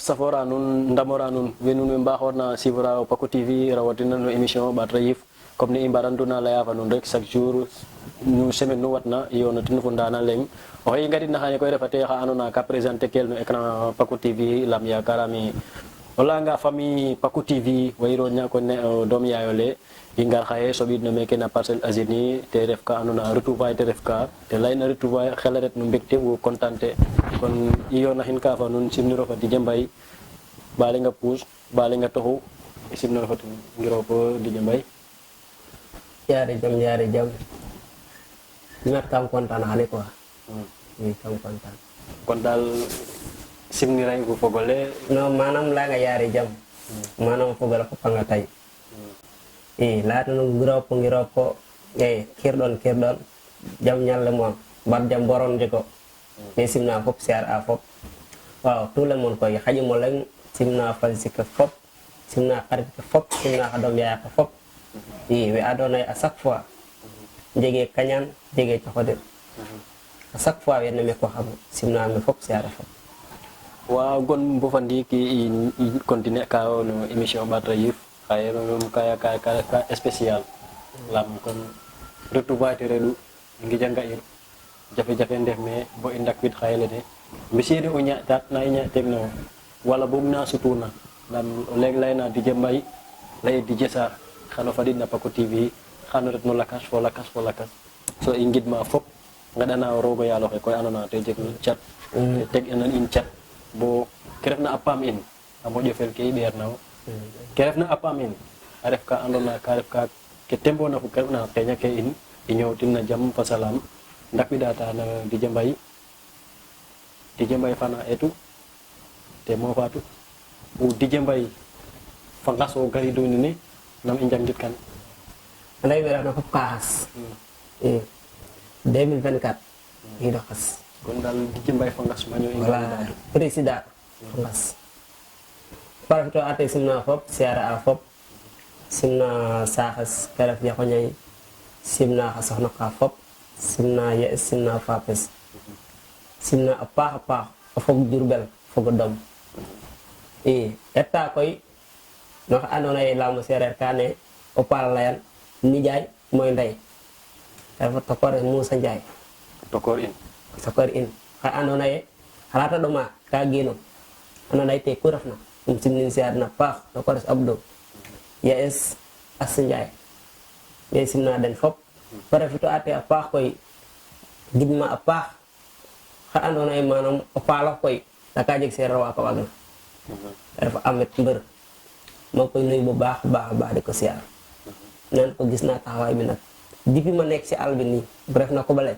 safora nun ndamora nun we nun we mbaxorna sivra o Paco TV rawatina no émission Batra Yif comme ni i mbaranduna laya fa nun rek chaque jour no semaine nu watna yonatin fo ndana leng oxe i ngarit na xane koy refate xa andona ka présenter kel no écran Paco TV lam yakarami o leyanga famille Paco TV wayiro ñako ne doom yayo le i ngar xaye soɓid no meke na Parcelles Assainies te ref ka andona retrouvaille te ref ka te leyna retrouvaille xela ret no mbekte wo contente kon i yonaxin ka fa nun simniro fa Didier Mbaye bale nga puus bale nga toxu simniro fa ngiro fo Didier Mbaye yaari jam ngat kam kontaan xane quoi kam kontaan kon daal simniray gu fogole non manam la nga yaari jam manam fogole ko panga tay laata no ngiropo kirɗon jam nyalle mon bar jam boron de ko mais simna fop siar a fop waaw tout le monde koy xaji mo lañ simna falsi ka fop simna xarit ka fop simna xadom yaaya ka fop we adona à chaque fois jege kañan jege coxode à chaque fois we neme ko xam simna me fop siar a fop waaw gon bo fandi ki i continue ka no émission Batra Yif xaye no kaya spécial lam kon retrouvaille te redu ngi janga ir jafe-jafe ndef me bo i ndakwit xaye lene mbisiri o ñaƴtat na i ñaƴtek no wala boog na sutuna lam o leeg leyna Didier Mbaye leye Didier Sarr xano fadid na Paco TV xano ret no lakas fo lakas so i ngidma fop ngeɗana o rogo yaalo xe koy andona te jeg cat te teg enan in cat bo ke refna a paam in a moƴo fel ke i ɓeerna wo ke refna a paam in a ref ka andona ka ref ka ke tembona fo ke refna a qeña ke in i ñoowtin na jam fa salam ndakwidata na Didier Mbaye fana etu te mo fatu o Didier Mbaye fa ngas o garido nene nam i njangit kan anday we refna fop ka xas 2024 xido xas kon daal Didier Mbaye fa ngas maño i wala président fa ngas parfito ate simna fop siara a fop simna saxes ka ref yaxo ñay simna xa soxna ka fop simna ye simna fapes simna a paax a fog Jurbel fog dom etta koy no xa andona ye lamo sereer kane o paal layan nijaay moy ndey refa tokore Moussa Ndiaye tokor in xa andona ye xalata ɗoma ka geno andona ye te ku refna simnin siar na paax tokores Abdou ya es Assa Ndiaye me simna den fop parafito ate a paax koy gidma a paax xa andona ye manam o paalox koy daka jeg sereer wa ka wagna refa Amet Mbeur moo koy nuyu bu baax di ko siyaar naan ko gis naa taxawaay bi nag depuis ma nekk si àll bi nii bu ref na ko bale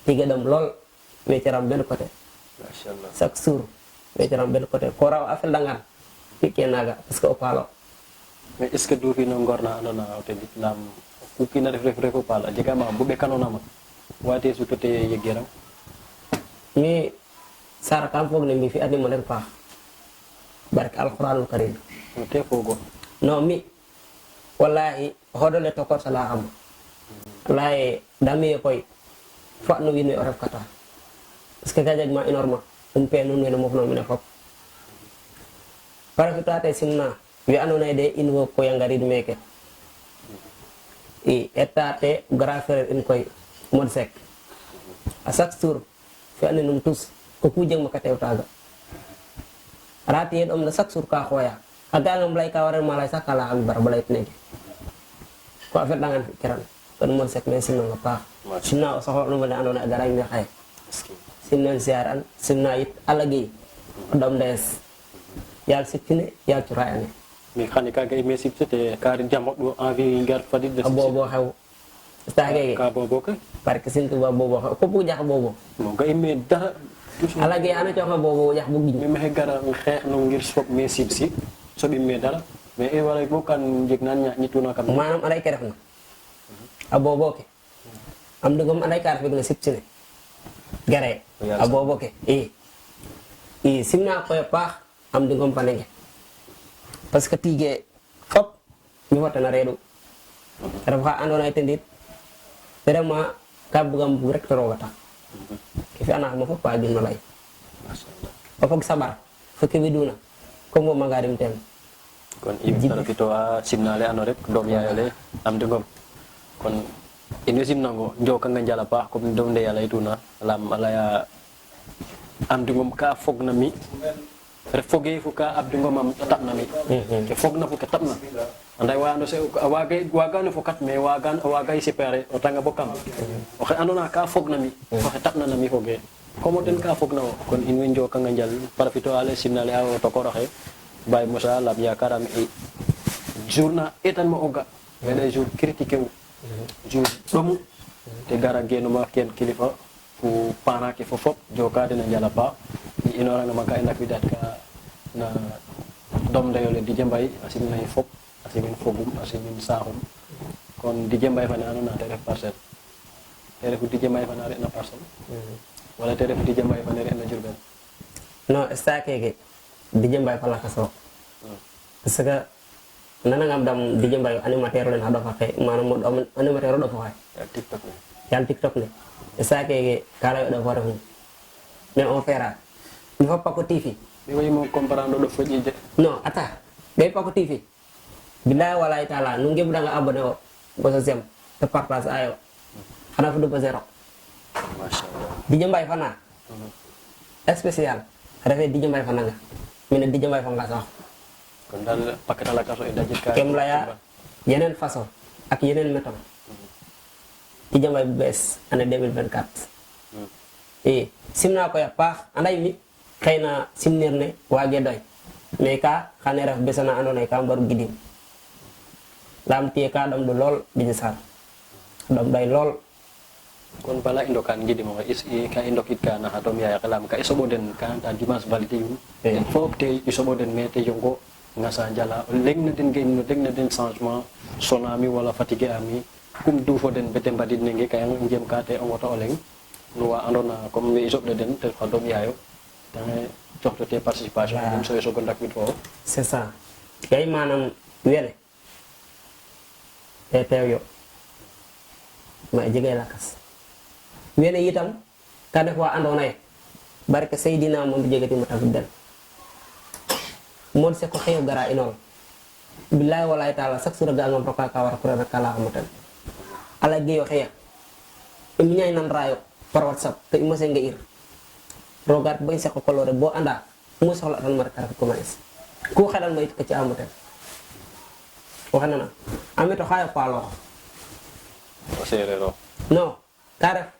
tige dem lool weccaram benn côté machallah chaque jour weccaram benn côté ko raw a feldangaan fi'ke naaga parce que o paalo mais est ce que duufino ngor na andona o tegit lam ku kiina ref o paal a jega ma bo ɓekanona ma wate suto te yegeram mi Sarr kam foog ne mi fi animo len paax barke alquranul karim te fogo non mi wallahi hoɗole tokor sala xam wallahi damiye koy fa no wiin we o ref kata parce que ka jeg ma énorme pe nun wene mofno mene fop parafita te simna we andona ye de in wo koy a ngarid meke etta te grand frère in koy Mod Seck a chaque jour fi ane num tous ko ku jeg ma ka tew taga rati yed om na chaque jour ka xoya a gangam lay ka waral malay sax kala am bar balay tnege ko afet dangan fi kiran kon Mod Seck men simna nga paax simna o soxo no mane andona a gara ngi xaye simna siaran simna it alagi dom des yal sikkine yal curayane mais xane kaga me sibtete kar jamot do envie ngar fadid de bobo xew stagege ka bobo ke parce que sin tuba bobo xew ko bu jax bobo mo ga me dara alagi ana coxa bobo jax bu giñ me gara xex no ngir sop me sibsi so bi me dara mais e wala bo kan jeg nan ñi tuna kam manam alay ke refna a bobo ke am dugum alay kar fi na sibsine gare a bobo ke simna ko paax am dugum panenge parce que tige fop mi fotana reedu refa andona ye tendit vraiment ka bugam bug rek to roga tax ke fi ana ma fop pa gin no lay o fog sabar fo ke widuna comme mo magarim tem kon imi profito a simnale ano rek dom yayole am de ngom kon ino simnango joka nga jala pa comme dom de yalla ituna lam alaya am de ngom ka fogna mi rek foge fu ka abdu ngom am tapna mi ke fogna fu ka tapna anday wa ando se waga no fokat me waga sipere o tanga bokam o xe andona ka fogna mi o xe tapna na mi foge comme den ka fogna kon ino joka nga jal profito ale simnale a to ko roxe Baye Moussa lam yakaram e journa etan mo oga mede jour critiqué wu jour domu te gara genuma ken kilifa fu para ke fofop joka dina jala pa ni inora nga maka ina bidat ka na dom dayole di jembay asim nay fop asimin fogum asimin sahum kon di jembay fa na na te ref parcelle te ref di jembay fa na re na parcelle wala te ref di jembay fa na re na jurben no sta keke di jembay fa la kaso parce que nana ngam dam di jembay animateur len hado fa kay manam mo animateur do fa kay tiktok ne TikTok ne sta keke kala do fa refu mais on fera il faut pas ko TV mi way mo comprendre do faji je non ata gay pa ko TV billahi wallahi taala nu ngeb da nga abonné o bo sa sem te partage ayo xana fa do ba zéro machallah di jembay fa na spécial refe di jembay fa nga mine di jembay fa nga sax kon dal paket ala kaso e dajit ka kem laya yenen façon ak yenen méthode di jembay bu bes année 2024 simna ko ya paax anday mi xeyna simnir ne wage doy mais ka xane ref besana andone ka mbaru gidim lam tie ka dam do lol di sar dam day lol kon bala indokan ngidi mo is ka indokit ka na hatom ya kalam ka isoboden kan ta dimas balite yun fop te isoboden mete yongo ngasa jala leng na den gain leng na den changement sonami wala fatigue ami kum du fo den bete mbadid nge kay njem ka te on woto oleng no wa andona comme me isob den te hatom yayo tane joxto te participation dem so so gondak mit fo c'est ça gay manam wele te tew yo ma jigay lakas wele itam ka def wa andona e barke sayidina mo jegati mo tafdal mon se ko xew gara inol billahi wallahi taala sak sura ga ngam roka ka war ko na kala xamatan ala geyo xeya imi ñay nan rayo par whatsapp te imo se nga ir rogat bay se ko kolore bo anda mo soxla tan mar kara ko manes ku xelal may ko ci amatan waxana na ameto xayo palo o serero no kara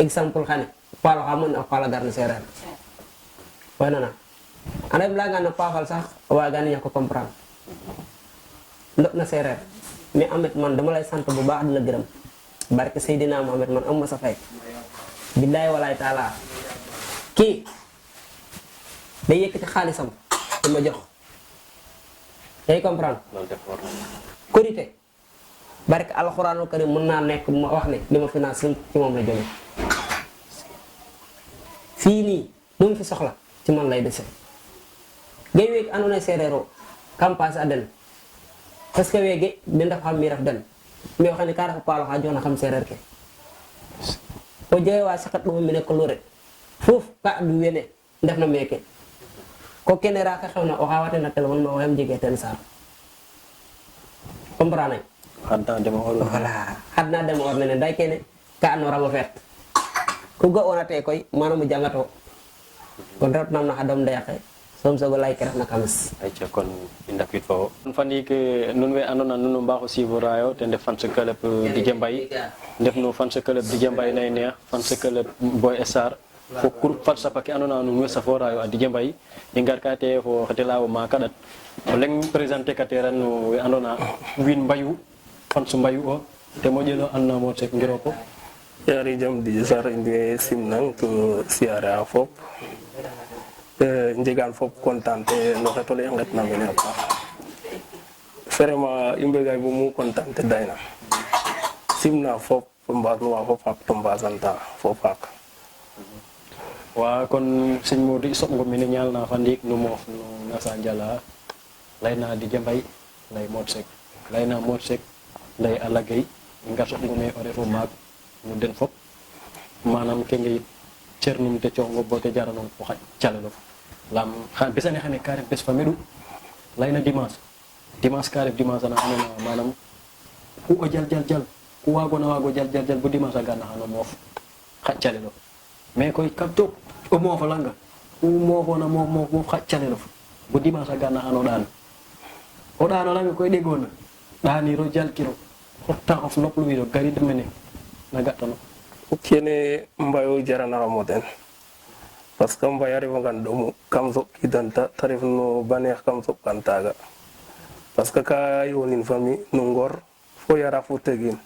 exemple xane palo xamon ak pala garna serer wana na ana blaga na pafal sax wa gani ñako comprendre ndok na serer mais amet man dama lay sante bu baax di la gërem barke sayidina Muhammad man am ma sa fay billahi wallahi taala ki day yëkëti xaalisam dama jox day comprendre lol def war korité barke alquranul karim mën na nek ma wax ne lima finance ci mom la jëme fini mu fi soxla ci man lay dessé gay wéeg andona serero campagne aden parce que wéege den dafa xam mi raf den mais waxane ka dafa palo xa jona xam serer ke o jey wa sakat dum mi nek lore fof ka du wene def na meke ko kene ra ka xewna o xawate na téléphone ma waxam jege ten sa comprendre hadda dem or voilà hadna dem or ne day kene ka no ramo fet ku go onate koy manam mu jangato kon rat nam na adam ndayake som sogo lay keref na kamis ay ci kon indakit fo fandi ke nun we andona nunu mbaxo sivurayo te def fan ce club di jembay def no fan ce club di jembay nay neex fan ce club boy star fo kur fat sa pake andona nun we saforayo di jembay ingar ka te fo xetelawo ma kadat o leng présenter kateran no we andona win mbayu fan su mbayu o te mo jelo anna mo tek ngiro ko yari jam di sar indi simnang to siara fop njegan fop kontante no xetole ngat na mene apa vraiment imbegay bu mu kontante dayna simna fop mbaas no wa fop ak to mbasanta fop ak wa kon seigne Modou isop ngo mene ñal na fandik nu mo no ngasa jala layna di jembay lay modsek layna modsek lay alagay ngasop ngo me ore fo mak nu den fop manam ke ngay cernum te ciongo bote jaranon ko xaj calelo lam xan besane xane kare bes famedu layna dimanche ka ref dimanche na andona manam ku o jal ku wagona wago jal bo dimanche a garna xano moof xaccalelo mais koy kam took o moofa langa ku moofona moof xaccalelo bo dimanche a garna xano ɗaan o ɗaano langa koy ɗegona ɗaaniro jalkiro xotta xof nopluwiro garid mene na gattano kene mbayo jaranaxamo ten parce que mbay a refangan ɗomu kam soɓkidanta te ref no baneex kam soɓkan taaga parce que ka yonin famille no ngor fo yara fo tegin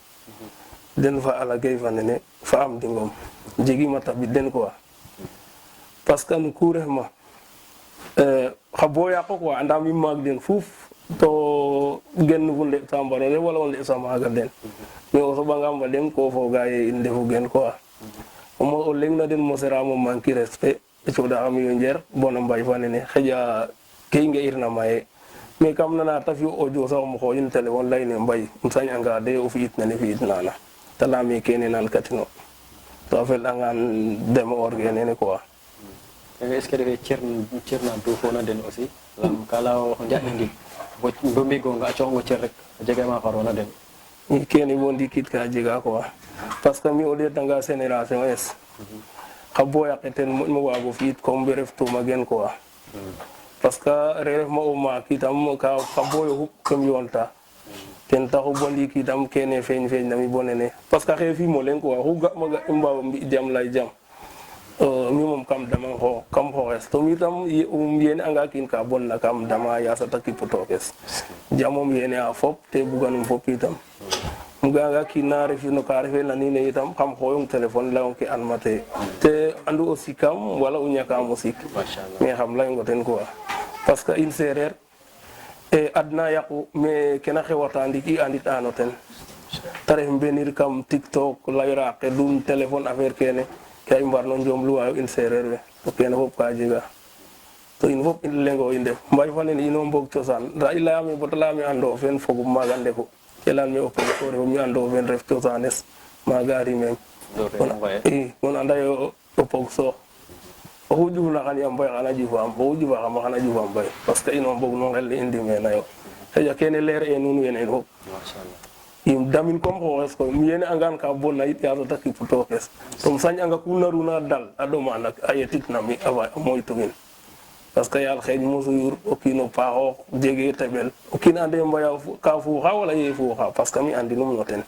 den fa ala gay fa nene fa am dingom jegima tabid den quoi parce que no ku refma xa bo yaqo quoi andam i maag den fuuf to gen fu ndeɓ sa mbaro ref wala o ndeɓ sa maaga den mais o soɓangam fa den ko foga ye in ndefu gen quoi o leng na den moseramo manque respect coɗaxam yo njer bona mbay fa nene xeƴa ke i nga'irna maye mais kam nana ta fi audio sax um xooyin téléphone layne mbay um sañ'anga de o fi'it nene fi'it nana te layame kene nalkatino to a fel'angan deme'oor ke nene quoi est ce que refe cerna dufona den aussi lam ka layo njaƴna ndik bo mbigonga a coxongo cer rek a jega ma farona den kene bo ndikit ka jega quoi parce que mi o ɗeetanga génération es xa boyaqe ten moƴmo waago fi'it comme be reftuma gen quoi parce que refma o maak itam ka xa boyo xup kem yoonta ten taxu bo ndiik itam kene feeñ nami bo nene parce que xe fi'imo leŋ quoi xu ga'ma ga i mbaago mbi jam lay jam mi moom kam dama kam xooxes to mi tam yene anga kiin ka bonna kam dama yaasa ta kipu tookes jamom yene a fop te buganum fop itam um ga'anga kiin na refi no ka refeerna niine itam xam xooyong téléphone layong ke anmate te andu o sikam wala o ñakaam o sik mais xam layong o ten quoi parce que in seereer adna yaqu mais kena xewata ndiik i andit ano ten te ref mbenir kam tiktok layra xedum téléphone affaire kene ka i mbarno njoomluwaayo in seereer we to kene fop ka jega to in fop in lengo i ndef mbay fa nene ino mbog cosaan nda i layame bata layame ando fen fogum maaga ndefu ke leyan me o pog ko refu mi ando fen ref cosaanes maaga rimem i kon anda ye o pog soox oxu ƴufna xan yam mbay xana ƴufaam oxu ƴufaxama xana ƴufaam mbay parce que ino mbog no ngel ne i ndimenayo xaƴa kene leer e nuun wene in fop im damin comme xooxes koy um yene angan ka bonna yit yaasa ta kipu tookes tom sañ'anga ku naruna dal a ɗoma nak a yetit nami a moytugin parce que yaal xeeñ mosu yur o kiin o paaxoox jege teɓel o kiin ande mbaya ka fuuxa wala ye fuuxa parce que mi andinum no ten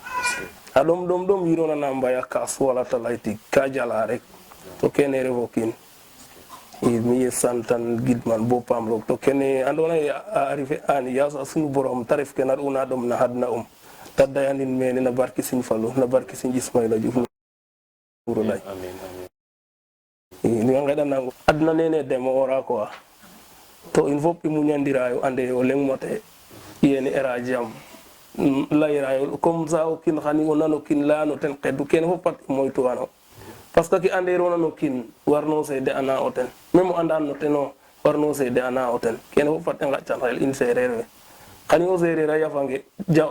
a ɗom yirona na mbaya kaas wala ta lay tig ka jala rek to kene refo kiin mi ye santan gidman bo paam roog to kene andona ye a arrivé ani yaasa sunu borom te ref ke nar'una ɗom na xadna ta dayanin mene na barki Sëñ Fallu na barki Sëñ Ismaila Diouf Nourou Lay mi ngeɗanango adna nene deme'ora quoi to in fop i muñandirayo ande o leŋ mote yene era jam layirayo comme ça o kiin xani o nano kiin leyano ten xedu kene fop pat i moytuwano parce que ke anderona no kiin warno seede ana o ten même o andan no teno warno seede ana o ten kene fop pat i ngaƴcan xel in sereer we xani o sereer a yafange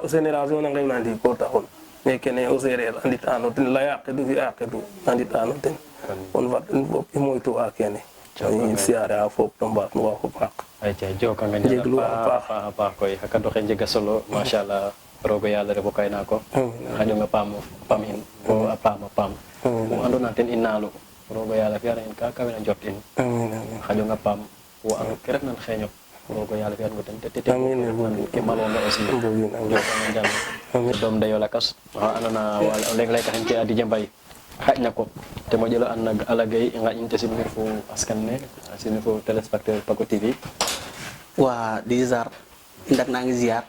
génération na ngeewna ndiiko taxun mais kene o sereer andit ano ten laya xedu fi'a xedu andit ano ten kon fat in fop i moytuwa kene i siare a fop to mbaat nuwa fop xaq ayca jokanga njal a paax koy xa kadu xe njega solo machallah roog o yaal refo kay naako xaƴong a paam in bo a paam mu andona ten i naalu roog o yaal a fi'ana in ka kawena njot in xaƴong a paam wo an ke refna xeeñof roog o yaal a fi'an ngo ten te ke malonga aussi jokanga njal doom ndeyo lakas oxa andona o leŋ layka xin ke a Didier Mbaye xaƴna ko te moƴelo an na a lagay i ngaƴin te simnir fo askan ne a simnir fo téléspectateur Paco TV wa Dizar i ndatnangi ziar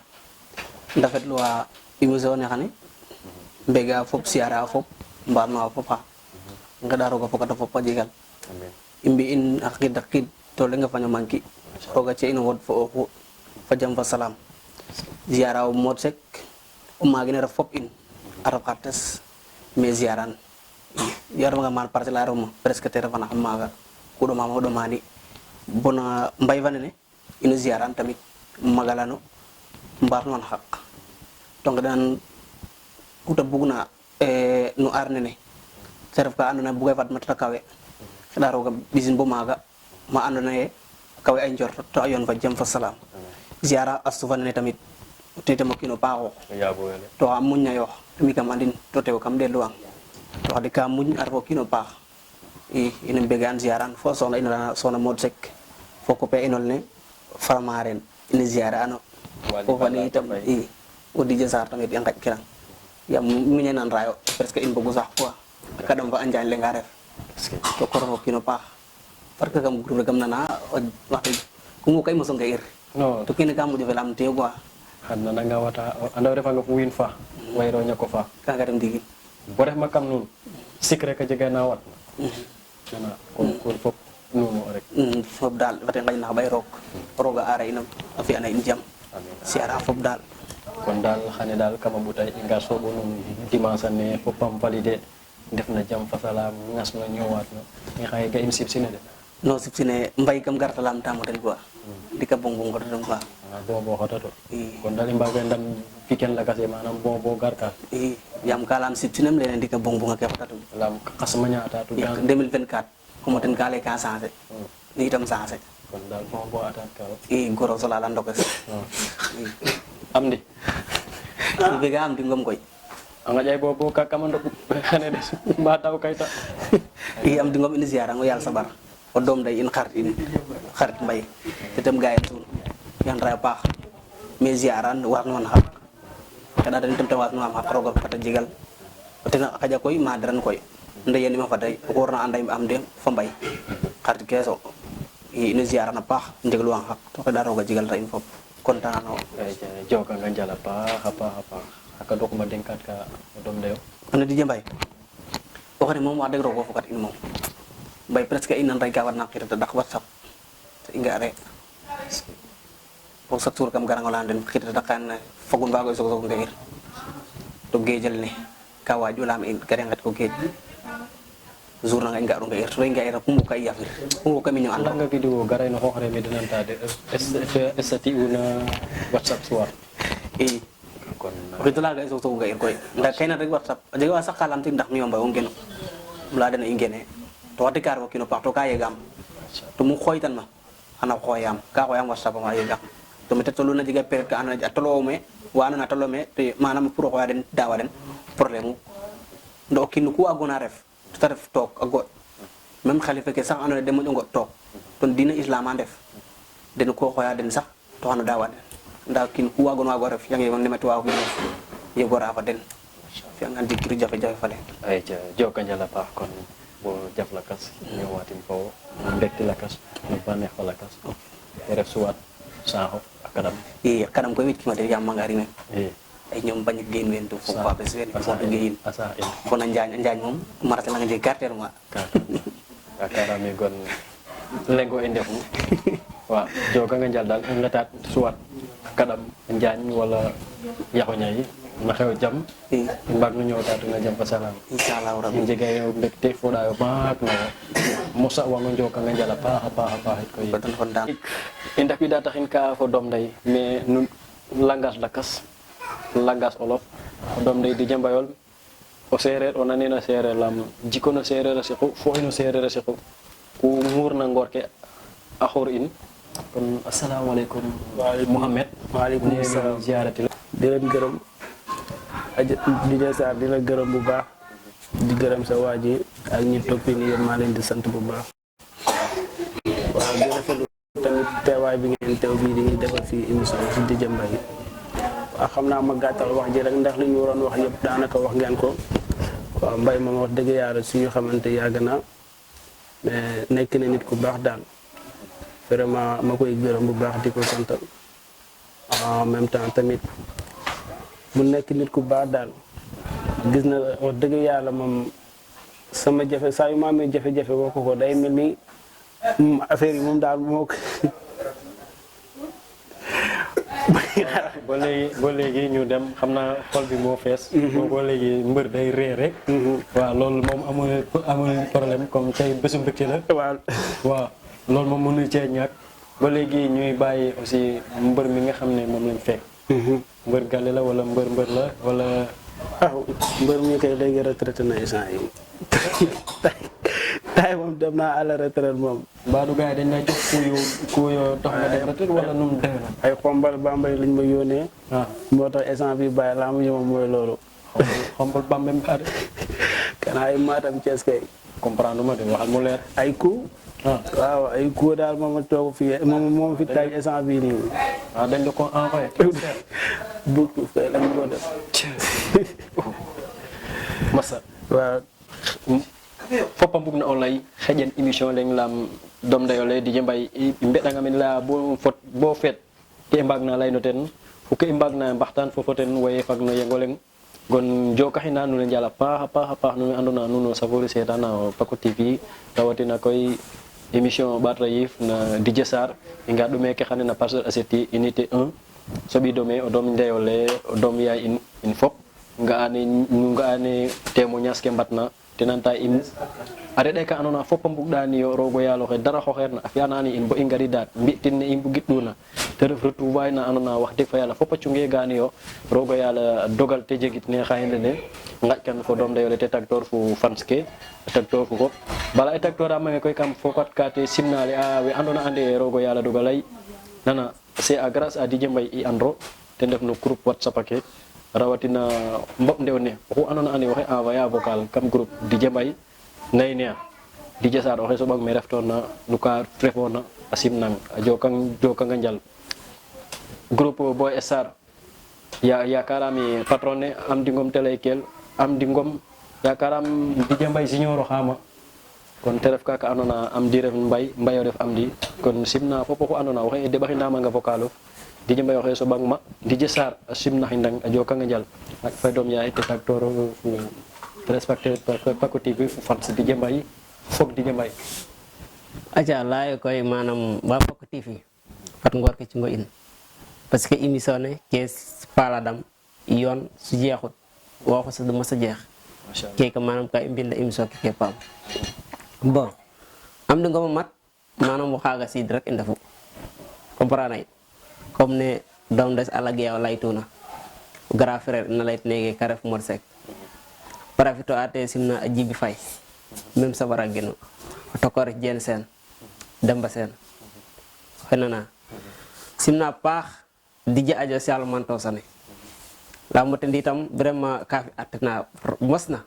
ndafetluwa émission ne xane mbega fop siara fop mbaanwa fop xa ngeɗa roog a fokata fop a jegal i mbi'in a qid to leŋ a faño manquer roog a ci'a in o wod fo oxu fa jam fa salam ziara o moot sek o maagin a ref fop in a ref xartes mais ziaran i refanga man parcelle a refma presque te refana xam maaga ku ɗomama o ɗomani bona mbay fa nene ino ziaran tamit magalano mbaasnuwan xaq to ngeɗan kuta bugna no aar nene te ref ka andoona yee bugay fad mat ta kawe xeɗa roog a ɓisin bo maaga ma andoona yee kawe ay njort to a yoon fa jam fa salam ziara astufan ne tamit tete mo kino paaxo ya bo wele to am muñ na yo mi kam andin to tew kam delluwang to xadi ka muñ ar fo kino paax ina began ziaran fo soxna ina soxna mod sek fo ko pe inol ne faramaren ina ziara ano fo fani itam o di jasar tamit yang kirang ya mi ñenan rayo presque in bugu sax quoi kadam fa anjaan le nga ref to koro kino paax parce que kam guru gam nana wax kumu kay mo songa ir no to kini kam mo develam te quoi hanna nga wata anda refa nga fu win fa wayro ñako fa kaga dem digi bo def makam nun secret ka jega na wat nana ko fop nunu rek fop dal wate ngay na bay rok roga ara ina afi ana in jam siara fop dal kon dal xane dal kama butay nga sobo nun dimanche ne fopam validé def na jam fa salam ngas na ñewat na nga xay ga im sip sine de no sip sine mbay kam gartalam tamoten quoi dika bongbong ko dem quoi bo bo hota to kon dal imbaga ndam fiken la kase manam bo garka yam kalam sip sinem lenen dika bongbong ak hota to lam kasma ñaata to 2024 ko moten kale ka changé ni itam changé kon dal bo atat ka goro sola la ndokes amdi bega am di ngom koy anga jay bo ka kamando xane des ba taw kayta am di ngom ini ziara ngo yalla sabar o dom day in xarit mbay tetem gaay tun yan ray pax mais ziaran war non hak kada dañ tam tawat no am hak rogo fata jigal tena kaja koy ma daran koy ndey ma fa day ko warna anday am dem fa mbay xarit keso ini ziara na pax ndeglu wang hak to kada rogo jigal ray fop kontano ay joka nga jala pa apa aka dok ma denkat ka dom dew ana di jambay o xari mom wax deg rogo fokat in mom bay presque inan ray gawat nakir te dak whatsapp inga re pour satur kam garang landen kita dakan fogun bago so ngir to gejel ni ka waju lam in garengat ko gej journa nga ngaru ngir to ngir pumu kay yafir pumu kay minyo anda nga video garay no xore mi dinan tade estati una whatsapp suar kon ko to laga so ngir koy nda kayna rek whatsapp je wa sakalam tin ndax mi yomba o ngeno mula dana ingene to wati kar ko kino parto ka yegam to mu xoytan ma ana xoyam ka xoyam whatsapp ma yegam to mi tetolu na jiga per ka ana atolo me wana na tolo me te manam pour xoya den dawa den problème ndo kinu ku agona ref to ref tok agot même khalifa ke sax ana dem mo ngot tok ton dina islam an def den ko xoya den sax to ana dawa den nda kin ku agona go ref yang yewon nemati wa ko ye gora fa den fi ngan dikru jafe jafe fale ay joka jala pa kon bo jaf la kas ñewatin fo mbekti la kas no banex la kas ref suwat saho akadam kadam ko wit ki ma de yam mangari ne ay ñom bañ geen wen to fo pa bes wen fo geen asa ko na njañ mom marata la nga je carter ma akara mi gon lengo endefu wa joka nga jal dal ngatat suwat kadam njañ wala yaxo ñay na xew jam mbag nu ñew tatu nga jam fa salam inshallah rabbi jege yow mbekte fo da yo baak no musa wa nga joka nga jala pa ko yi baton fon dam indak bi da taxin ka fo dom day mais nu langage lakas langage olof dom day di jambayol o serer o nanena serer lam jikono serer asiku fo ino serer asiku ku mur na ngorke akhor in kon assalamu alaykum Muhammad wa alaykum assalam ziarati di leen gërëm di Sarr di la gërëm bu baax di gërëm sa waji ak ñi toppi ni yéen maa leen di sant bu baax waaw di rafetlu tamit teewaay bi ngeen teew bii di defal fii émission si Dj Mbaye waaw xam naa ma gàttal wax ji rek ndax li ñu waroon wax yëpp daanaka wax ngeen ko waaw Mbaye moom wax dëgg yàlla suñu xamante yàgg na mais nekk na nit ku baax daal vraiment ma koy gërëm bu baax di ko sant en même temps tamit mu nekk nit ku baax daal gis na wax dëgg yàlla moom sama jafe saa yu ma amee jafe-jafe wax ko day mel ni affaire yi moom daal moo ko ba léegi ñu dem xam naa xol bi moo fees ba léegi mbër day ree rek waaw loolu moom amul problème comme tey bésu mbëkki la waaw loolu moom mënul cee ñàkk ba léegi ñuy bàyyi aussi mbër mi nga xam ne moom lañ fekk mbër gàlle la wala mbër la wala mbër mi kay léegi retraité na instant yi tay moom dem naa à la retraite moom. Baadu gars yi dañ lay jox kuyo tax nga dem retraite wala nu mu demee nag. ay xombal bambay lañ ma yónnee. ah moo tax essence bi bàyyi laa mu moom mooy loolu. xombal bambe mbaade. kanaa ay Matam Thiès kay. comprendre ma de waxal mu leer. ay coup. waaw ay coup daal moom ma toog fii moom fi taaj essence bii nii. dañ la ko envoyé. beaucoup kay lañ ko def. masa waaw. foppa mbug na o lay xeƴen émission leng lam dom dayo le DJ Mbaye i mbeɗanga men leya bo feet ke i mbaag na leyno ten fo ke i mbaag na mbaxtaan fofo ten waye fag no yengo leng gon jokaxina nuun njal a paax a paax nuun we andona nuun o safori seetaan o Paco TV rawatina koy émission ɓaat rayif na DJ Sarr i nga ɗume ke xane na Parcelles Assainies unité 1 soɓidome o dom ndeyo le o dom yaay in fop nga'ane témoignage ke mbatna tenanta in a reɗe ka andona fop a mbugɗani yo roog o yaal oxe dara xoxeerna a fi'anani in bo i ngaridaat mbi'tin ne i mbugit'una te ref retrouvaille na andona wax deg fa yàlla fop a cunge gaani yo roog o yaal a dogal te jegit ne xaye lene ngaƴkan fo doom dayole te tagtoor fo fans ke a tagtoor fo fop bala i tagtoorama koy kam fokat ka te simnale a we andona ande roog o yaal a dogalay nana c'est à grâce à DJ Mbaye i andro ten ref no groupe WhatsApp ake rawatina mboɓ ndew ne oxu andona ande waxe envoyer vocal kam groupe DJ Mbaye nayne'a DJ Sarr oxe soɓang me reftoona no ka refoona a simnang a jokanga njal groupe Boy Star yakarame patron ne Amdi Ngom te lay kel Amdi Ngom yakaram DJ Mbaye junior o xama kon te ref kaka andona Amdi ref Mbaye o ref Amdi kon simna fop oxu andona waxe deɓaxinamanga vocalof DJ Mbaye oxe soɓang ma DJ Sarr a simnaxindang a jokanga njal ak fay doom yaay te tagtoro fo téléspectateur Paco TV fo fans DJ Mbaye fog DJ Mbaye aca layo koy manam wa Paco TV fat ngor ke cingo in parce que émission ne ke paladam yoon su jeexut waxu sa du ma sa jeex keke manam ka i mbinda émission ke paam bon am di ngoma mat manam waxaga sid rek i ndefu comprendre comme ne doom des alag yaw laytuna grand frère na layt nege ka ref Mor Seck profito ate simna a Jibi Faye même sabara genu tokor Jen Sen Demba Sen xenana simna paax DJ Ajo Sial Manto Sane la motendi tam vraiment ka fi atna mosna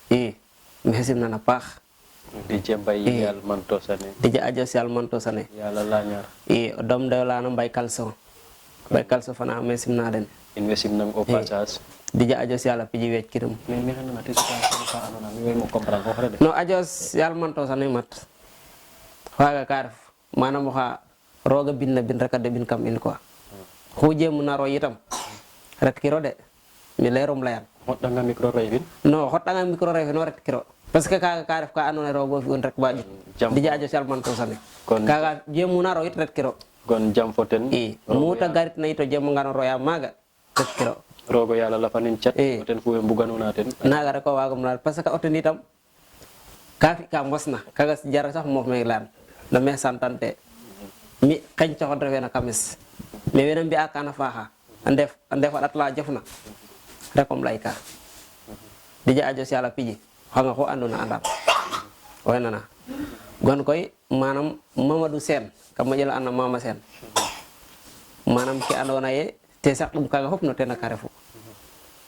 mais simna na paax DJ Mbaye yal Manto Sane DJ Ajo Sial Manto Sane yalla la ñaar dom de la na Mbay Kalso fana mais simna den in we simnang au passage DJ Ajo Sial piji wecc kirum mais mi xana te situation ka andona mi mo comprendre ko xere de no Ajo Sial Manto Sane mat waga ka ref manam waxa roga bin rek de bin kam in quoi xuje mu naro yitam ret kiro de mi leerum layan modanga micro rewin no xotanga micro rewin no ret kiro parce que kaga ka ref ka andona rogo fi on rek ba DJ Ajo Sial Manto Sane kaga jemu naro yit ret kiro kon jam foten muta garit na ito jemu ngano roya maga ret kiro rogo yalla la fanin chat foten fu mbuganona ten naga rek ko wagum na parce que oto nitam ka fi ka mosna kaga jara sax mo may lan na me santante mi kañ ci xon rewe na kamis mais wena mbi akana faxa andef adat la jofna rekom layka DJ Ajo Sial piji xanga ko andona andam wenana gon koy manam Mamadou Sen kam jël anna Mama Sen manam ki andona ye te sax dum kaga hop no ten ka refu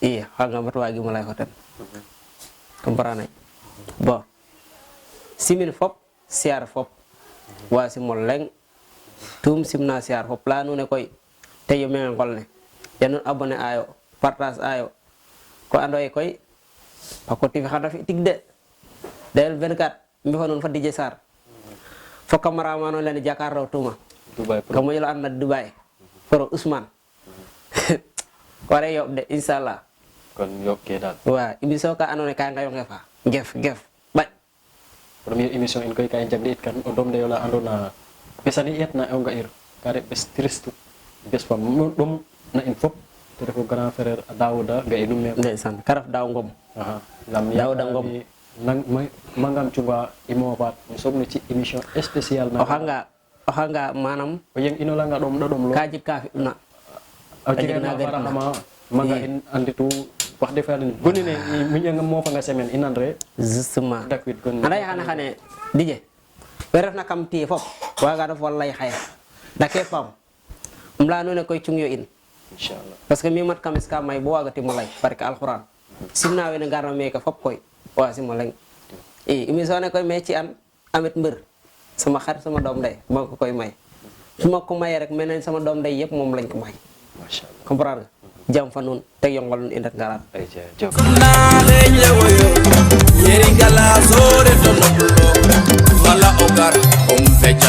xanga mat wagi mo lay ko ten comprendre bon simin fop siar fop wasi mo leng tum simna siar fop la nu ne koy te yo men ngol ne yanun abonné ayo partage ayo ko andoy koy Paco TV xana fi tig de del 24 mi honon fa DJ Sarr fo cameraman len jakarro tuma Dubai kam mo yelo anna Dubai pro Ousmane ware yob de inshallah kon yokke dal wa émission ka anone ka ngayo ngefa gef bay première émission in koy kay jagde it kan o dom de yola andona pesani etna e nga ir kare bes tristu bes fam dum na in fop te refo grand frère Daouda ga enum me ndeysaan karaf daw ngom lam Daouda Ngom nang mangam cuba imo wat sobno ci émission spéciale na o hanga manam o yeng ino la nga dom lo kaji kafi na o jega na farama maga in anditu wax dëgg fa yàlla goni ne miñanga mo fa nga semaine inandre justement dakwit gon anda xane dije we refna kam tiye fop waga ref wallahi xaya dake pam mla no ne koy cung yo in inshallah parce que mi mat kamis ka may bo waga timo lay barke alquran simna we ne garna me ka fop koy wa simo leng émission ne koy me ci an amit mbeur sama xar sama dom day ma ko koy may suma ko may rek menen sama dom day yep mom lañ ko may machallah comprendre jam fa nun te yongol nun indak ngaran ay jëf na leñle woyo yeri gala sore to no wala ogar om fecha